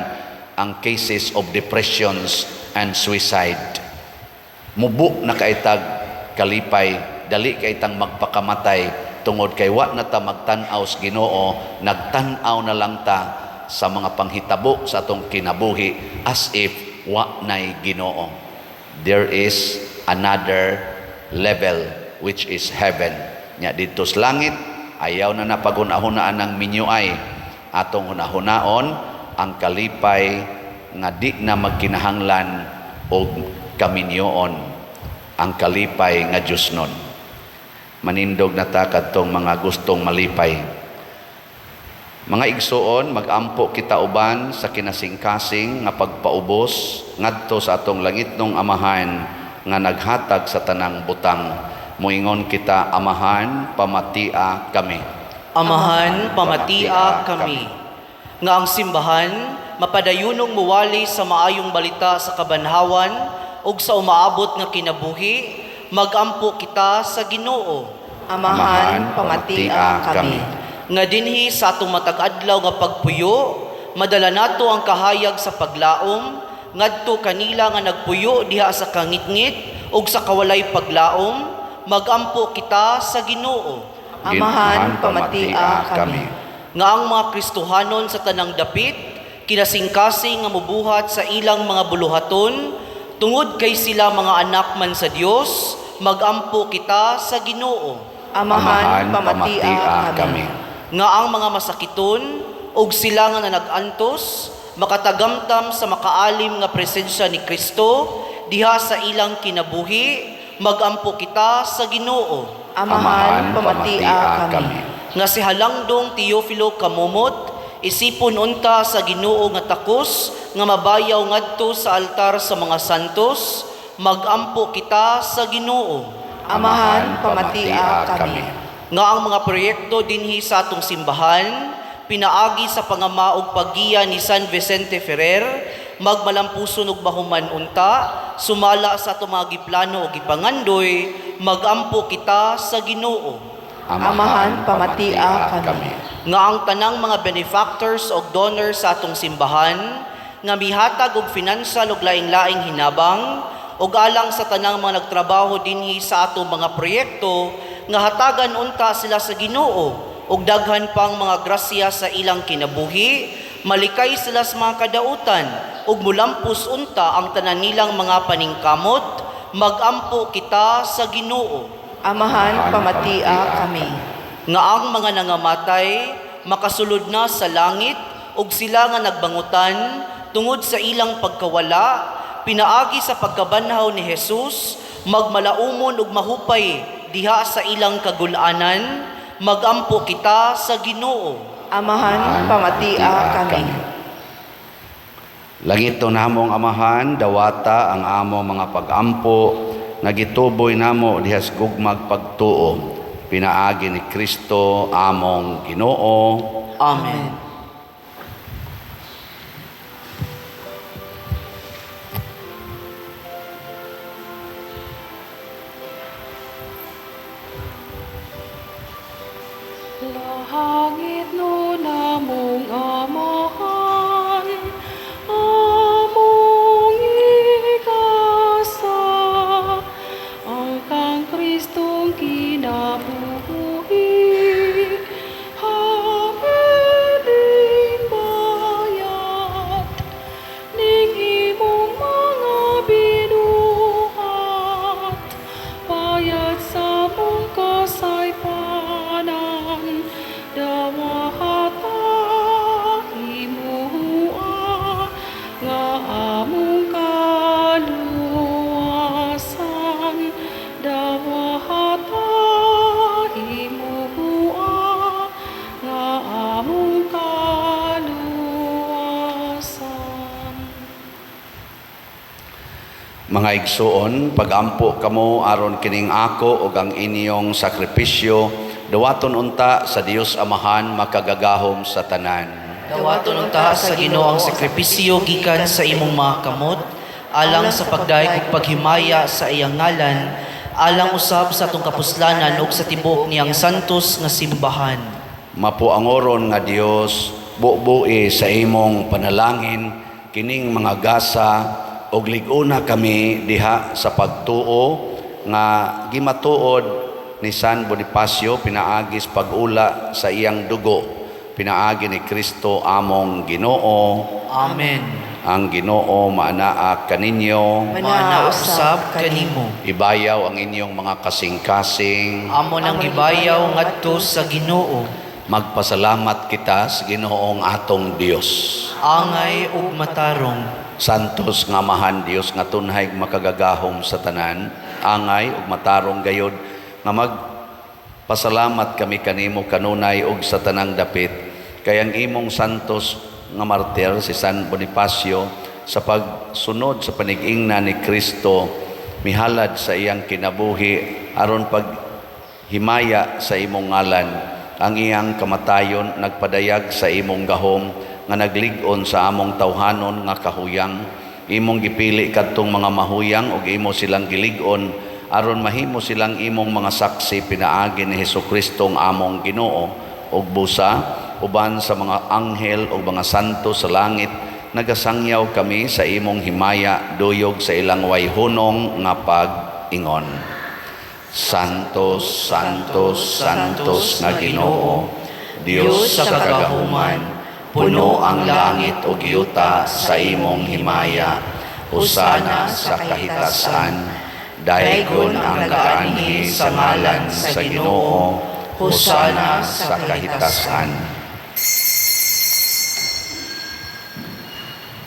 ang cases of depressions and suicide. Mubo na kaitag kalipay, dali kay tang magpakamatay tungod kay wa na ta magtan-aw sa Ginoo, nagtan-aw na lang ta sa mga panghitabo sa atong kinabuhi as if wa nay Ginoo. There is another level, which is heaven. Nya didto sa langit, ayaw na na paghuna-hunaan ng minyuay. Atong hunahunaon ang kalipay nga di na magkinahanglan og kaminyoon, ang kalipay nga Diyos nun. Manindog na ta kadtong mga gustong malipay. Mga igsuon, magampo kita uban sa kinasingkasing nga pagpaubos ngadto sa atong langitnong Amahan nga naghatag sa tanang butang. Moingon kita, "Amahan, pamatia kami." Amahan, pamatia kami. Nga ang simbahan mapadayunong muwali sa maayong balita sa kabanhawan ug sa umaabot nga kinabuhi, magampo kita sa Ginoo. Amahan, pamatia kami. Nga dinhi sa atong matag adlaw nga pagpuyo, madala nato ang kahayag sa paglaom ngadto kanila nga nagpuyo diha sa kangitngit ug sa kawalay paglaom, magampo kita sa Ginoo. Amahan, pamatia kami. Nga ang mga Kristohanon sa tanang dapit kinasingkasing nga mubuhat sa ilang mga buluhaton tungod kay sila mga anak man sa Dios, magampo kita sa Ginoo. Amahan, pamatia kami. Nga ang mga masakiton ug sila nga nanagantos makatagamtam sa makaalim nga presensya ni Kristo diha sa ilang kinabuhi, magampo kita sa Ginoo. Amahan, pamatia kami. Nga si Halangdong Teofilo Camomot isipon unta sa Ginoo nga takos nga mabayaw ngadto sa altar sa mga santos, magampo kita sa Ginoo. Amahan, pamatia kami. Nga ang mga proyekto dinhi sa atong simbahan pinaagi sa pangama ug paggiya ni San Vicente Ferrer magmalampuson ug mahuman unta sumala sa atong mga giplano ug gipangandoy, magampo kita sa Ginoo. Amahan, pamatia kami. Nga ang tanang mga benefactors og donors sa atong simbahan nga mihatag og financial ug laing-laing hinabang ug alang sa tanang mga nagtrabaho dinhi sa atong mga proyekto nga hatagan unta sila sa Ginoo ug daghan pang mga grasya sa ilang kinabuhi, malikay sila sa mga kadautan ug mulampos unta ang tanan nilang mga paningkamot, magampo kita sa Ginoo. Amahan, pamatia kami. Nga ang mga nangamatay makasulod na sa langit ug sila nga nagbangutan tungod sa ilang pagkawala pinaagi sa pagkabanhaw ni Jesus magmalaumon ug mahupay diha sa ilang kagul-anan, magampo kita sa Ginoo. Amahan, pamatia kami. Langit to namong Amahan, dawata ang among mga pagampo nga gituboy namo diha sa gugmag pagtuo pinaagi ni Kristo among Ginoo. Amen. Langit no namong Amahan, among igasa, ang kang Kristong kinabuhi, habiling bayat, ning imong mga binuhat, bayat sa mong kasaypanan, dawata imuha, nga among kaluwasan, dawata imuha, nga among kaluwasan. Mga igsuon, pagampo kamo aron kining ako ug ang inyong sakripisyo dawaton unta sa Dios Amahan makagagahom sa tanan. Dawaton unta sa Ginoo ang sakripisyo gikan sa imong mga kamot alang sa pagdayeg ug paghimaya sa iyang ngalan, alang usab sa atong kapuslanan ug sa tibuok niyang santos nga simbahan. Mapuangoron nga Dios, bubuhi sa imong panalangin kining mga gasa ug lig-una kami diha sa pagtuo nga gimatuod ni San Bonifacio pinaagi sa pag-ula sa iyang dugo pinaagi ni Kristo among Ginoo. Amen. Ang Ginoo maanaa kaninyo. Maana usab kanimo. Ibayaw ang inyong mga kasing-kasing. Amo nang gibayaw ngadto sa Ginoo. Magpasalamat kita sa Ginoong atong Dios. Angay ug matarong. Santos nga Amahan Dios nga tunhay makagagahom sa tanan, angay ug matarong gayod nga magpasalamat kami kanimo kanunay ug sa tanang dapit kay ang imong santos nga martir si San Bonifacio sa pagsunod sa panig-ingna ni Kristo mihalad sa iyang kinabuhi aron paghimaya sa imong ngalan. Ang iyang kamatayon nagpadayag sa imong gahom nga naglig-on sa among tawhanon nga kahuyang. Imong gipili kadtong mga mahuyang ug imo silang gilig-on aron mahimo silang imong mga saksi pinaagi ni Hesukristo ang among Ginoo. Ug busa uban sa mga anghel ug mga santo sa langit nagasangyaw kami sa imong himaya duyog sa ilang wayhunong nga pag-ingon. Santos, Santos, Santos nga Ginoo, Dios sa kagahuman, puno ang langit ug yuta sa imong himaya. Hosana sa kahitasan. Daygon ang nagaanhi sa ngalan sa Ginoo. Hosana sa kahitasan.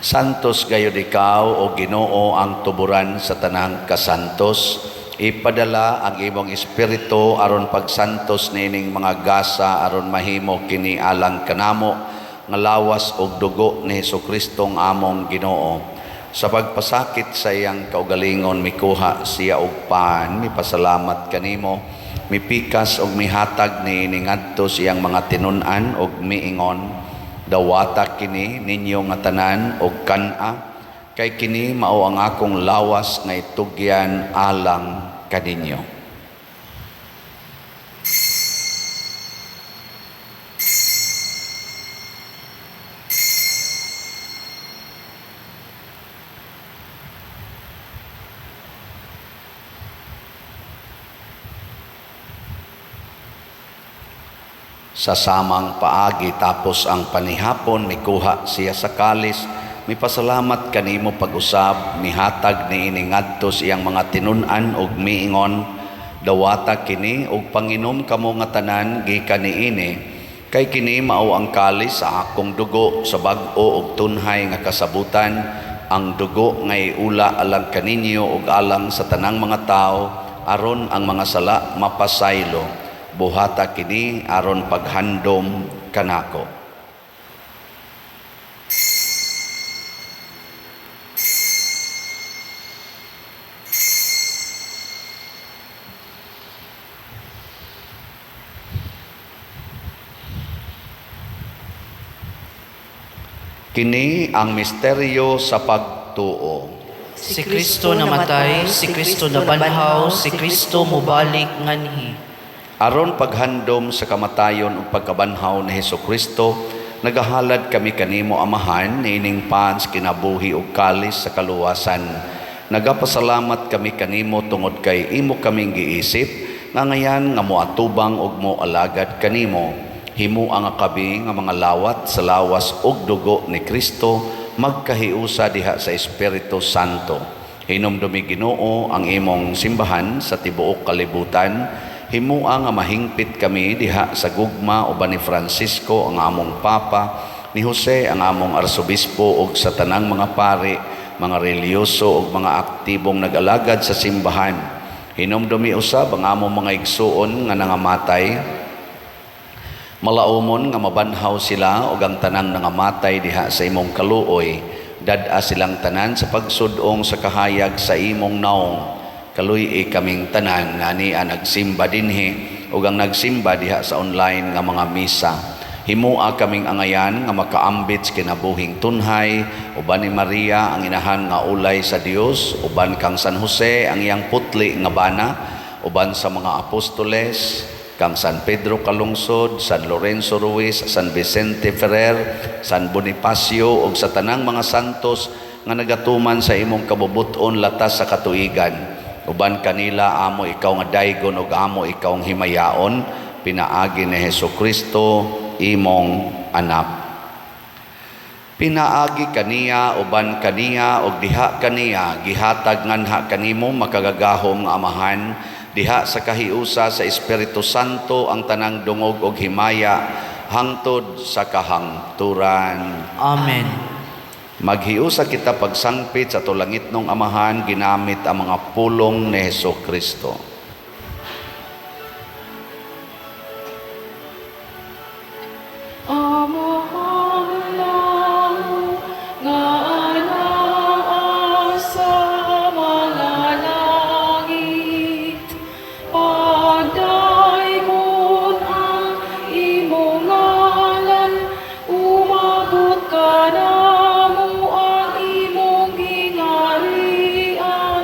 Santos gayud ikaw o Ginoo, ang tuburan sa tanang kasantos. Ipadala ang imong espiritu aron pagsantos niining mga gasa aron mahimo kini alang kanamo nga lawas ug dugo ni Hesukristo ang among Ginoo. Sa pagpasakit sa iyang kaugalingon, mikuha siya og pan, mipasalamat kanimo, mipikas og mihatag niini ngadto sa iyang mga tinun-an og miingon, "Dawata kini ninyo nga tanan og kan-a, kay kini mao ang akong lawas nga itugyan alang kaninyo." Sa samang paagi tapos ang panihapon, mikuha siya sa kalis, mipasalamat kanimo pag-usab, mihatag niini ngadto sa iyang mga tinun-an og miingon, "Dawata kini og panginom kamo nga tanan gikan niini, kay kini mao ang kalis sa akong dugo sa bag-o og tunhay nga kasabutan, ang dugo nga iula alang kaninyo ug alang sa tanang mga tawo aron ang mga sala mapasaylo. Buhata kini aron paghandom kanako." Kini ang misteryo sa pagtuo. Si Kristo namatay, si Kristo nabanhaw, si Kristo mobalik nganhi. Aron paghandom sa kamatayon ug pagkabanhaw ni Hesukristo, nagahalad kami kanimo, Amahan, niining pan sa kinabuhi ug kalis sa kaluwasan. Nagapasalamat kami kanimo tungod kay imo kaming giisip nga ngayan nga moatubang ug moalagad kanimo. Himoa nga kami nga mga lawat sa lawas ug dugo ni Kristo magkahiusa diha sa Espiritu Santo. Hinumdumi, Ginoo, ang imong simbahan sa tibuok kalibutan. Himoa nga mahingpit kami diha sa gugma uban ni Francisco ang among Papa, ni Jose ang among Arsobispo ug sa tanang mga pari, mga relihiyoso ug mga aktibong nag-alagad sa simbahan. Hinumdumi usab ang among mga igsuon nga nangamatay. Malaumon nga mabanhaw sila ug ang tanang nangamatay diha sa imong kaluoy. Dad-a silang tanan sa pagsudong sa kahayag sa imong naong. Kaluy-i kaming tanan nga ania nagsimba dinhi ug ang nagsimba diha sa online nga mga misa. Himoa kaming angayan nga makaambit sa kinabuhing tunhay uban ni Maria ang inahan nga ulay sa Dios, uban kang San Jose ang iyang putli nga bana, uban sa mga apostoles, kang San Pedro Calungsod, San Lorenzo Ruiz, San Vicente Ferrer, San Bonifacio ug sa tanang mga santos nga nagatuman sa imong kabubut-on latas sa katuigan. Uban kanila amo ikaw nga daygon ug amo ikaw ang himayaon pinaagi ni Hesukristo imong anak. Pinaagi kaniya, uban kaniya ug diha kaniya, gihatag nganha kanimo, makagagahom nga Amahan, diha sa kahiusa sa Espiritu Santo ang tanang dungog ug himaya hangtod sa kahangturan. Amen. Maghiusa kita pagsangpit sa atong langitnong Amahan ginamit ang mga pulong ni Hesukristo. Amahan namo nga anaa sa mga langit, pagdaygon ang imong ngalan, umabot kanamo ang imong gingharian.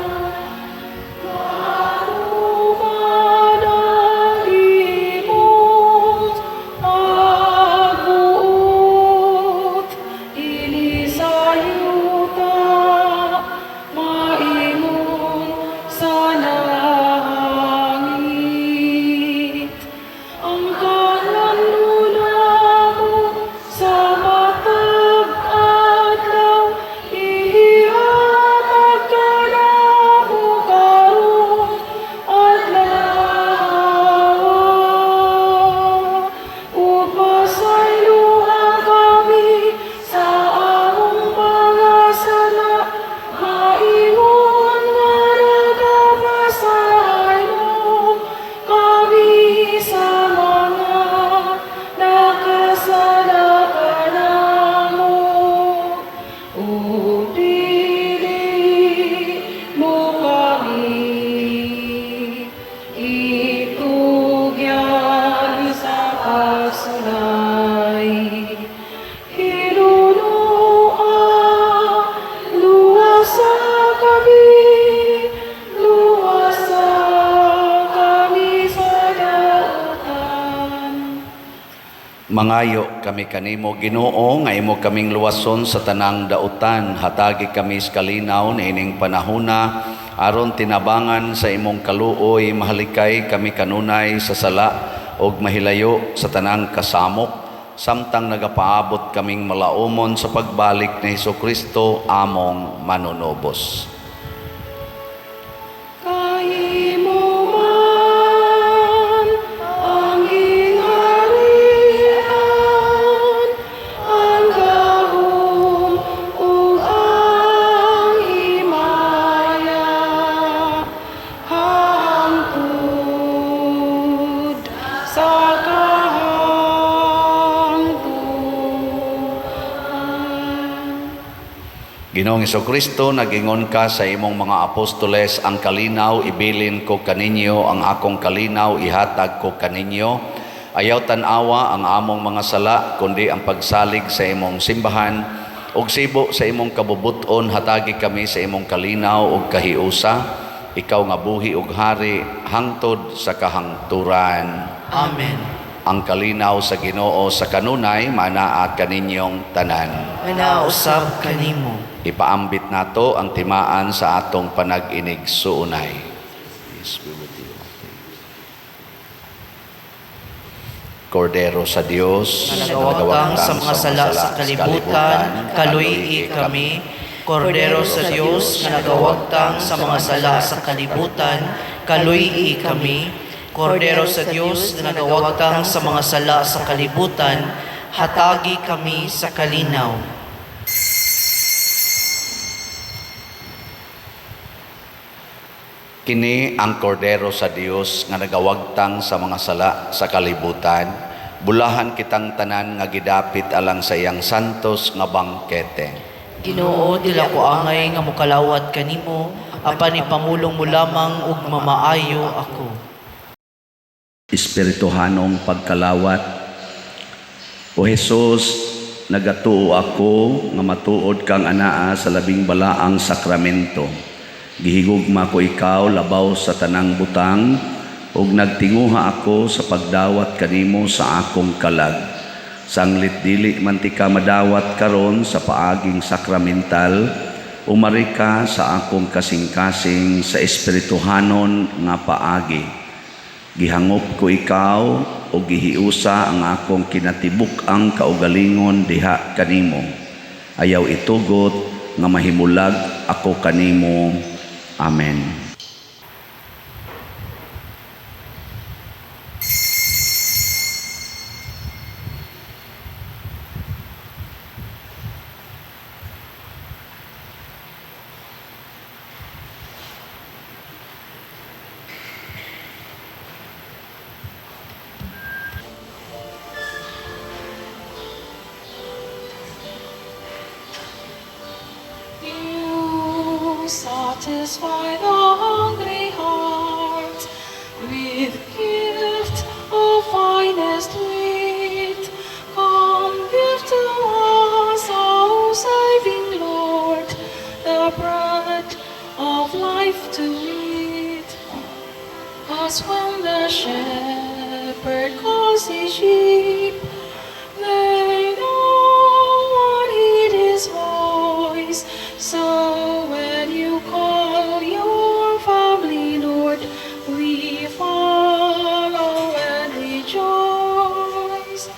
Mangayo kami kanimo, Ginoo, nga imo kaming luwason sa tanang dautan. Hatagi kami sa kalinaw niining panahuna aron tinabangan sa imong kaluoy, mahalikay kami kanunay sa sala ug mahilayo sa tanang kasamok, samtang nagapaabot kaming malaumon sa pagbalik ni Hesukristo among manunubos. Kay imo man ang gingharian, ang gahom ug ang himaya, hangtod sa kahangtuhan. Ginoong Kristo, nagingon ka sa imong mga apostoles, "Ang kalinaw ibilin ko kaninyo, ang akong kalinaw ihatag ko kaninyo." Ayaw tan-awa ang among mga sala, kundi ang pagsalig sa imong simbahan, ug sibo sa imong kabubut-on, hatagi kami sa imong kalinaw ug kahiusa, ikaw nga buhi ug hari hangtod sa kahangturan. Amen. Ang kalinaw sa Ginoo sa kanunay manaa kaninyong tanan. Manaa usab kanimo. Ipaambit nato ang timaan sa atong panag-inigsuonay. Peace be with you. Kordero sa Dios, nga nagawagtang sa mga sala sa kalibutan, kaluy-i kami. Kordero sa Dios, nga nagawagtang sa mga sala sa kalibutan, kaluy-i kami. Kordero sa Dios, nga nagawagtang sa mga sala sa kalibutan, hatagi kami sa kalinaw. Kini ang Kordero sa Dios nga nagawagtang sa mga sala sa kalibutan. Bulahan kitang tanan nga gidapit alang sa iyang santos nga bangkete. Ginoo, dili ako angay nga mokalawat kanimo, apan ipamulong mo lamang ug mamaayo ako. Espirituhanong pagkalawat. O Jesus, nagatuo ako nga matuod kang anaa sa labing balaang sakramento. Gihigugma ko ikaw labaw sa tanang butang ug nagtinguha ako sa pagdawat kanimo sa akong kalag. Sanglit dili man tika madawat karon sa paaging sakramental, umari ka sa akong kasing-kasing sa espirituhanon nga paagi. Gihangop ko ikaw o gihiusa ang akong kinatibuk-ang kaugalingon diha kanimo. Ayaw itugot nga mahimulag ako kanimo. Amen. You satisfy the hungry heart with gift of finest wheat. Come give to us, O saving Lord, the bread of life to eat. As when the shepherd calls his sheep, they know and heed his voice. So when you call your family, Lord, we follow and rejoice.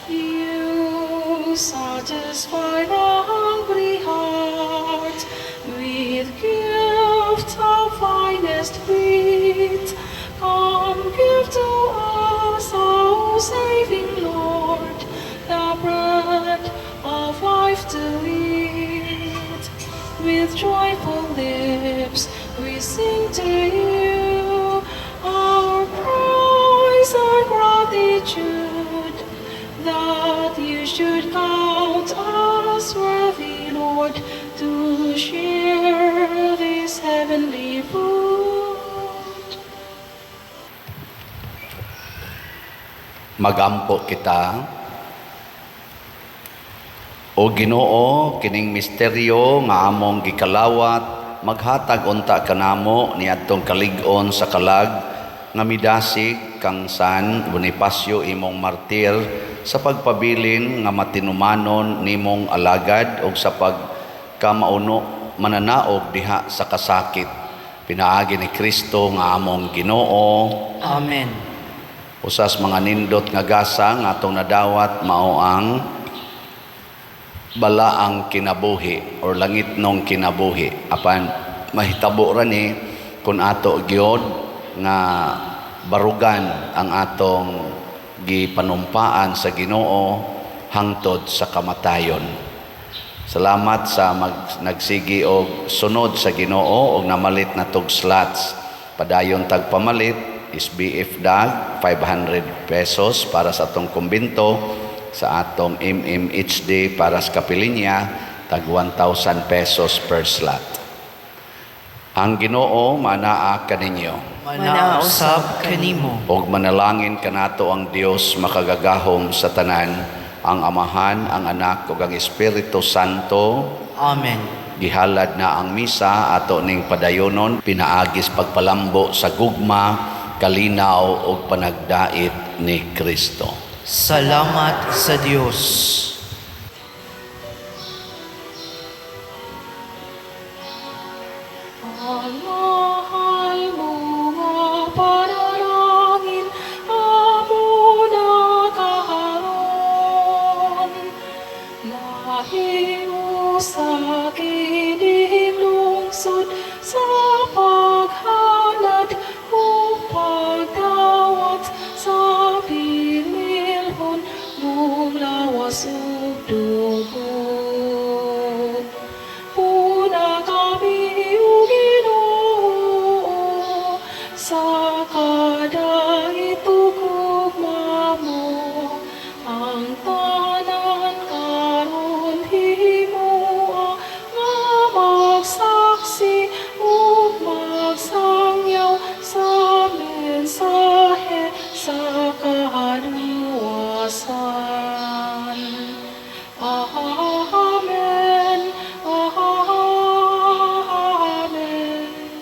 You satisfy the hungry heart with gift of finest wheat. Come give to us, O saving Lord, the bread of life to eat. With joyful lips we sing to you our praise and gratitude, that you should count us worthy, Lord, to share this heavenly food. Magampo kita. O Ginoo, kining misteryo nga among gikalawat, maghatag unta kanamo niadtong kalig-on sa kalag nga midasig kang San Bonifacio imong martir. Sa pagpabilin nga matinumanon nimong alagad ug sa pagkamauno mananaog diha sa kasakit pinaagi ni Kristo nga among Ginoo. Amen. Usas mga nindot nga gasa nga atong nadawat mao ang balaang kinabuhi or langitnong kinabuhi, apan mahitabo ra ni kung ato gyud nga barugan ang atong gipanumpaan sa Ginoo hangtod sa kamatayon. Salamat sa nagsigi og sunod sa Ginoo og namalit na tog slots. Padayon tag pamalit, SBF dag 500 pesos para sa atong kumbento, sa atong MMHD para sa kapilinya tag 1,000 pesos per slot. Ang Ginoo manaa kaninyo. Manaa usab kanimo. Og manalangin kanato ang Dios makagagahom sa tanan, ang Amahan, ang Anak ug ang Espiritu Santo. Amen. Gihalad na ang misa, ato ning padayonon pinaagis pagpalambo sa gugma, kalinaw ug panagdait ni Kristo. Salamat sa Dios. Ang mahal mo nga panalangin, amo na karon. Mahimo sa kining lungsod sa paghalad o pagdawat sa bililhon mong lawas ug dugo. Puna kami, o Ginoo, sa kadaugan.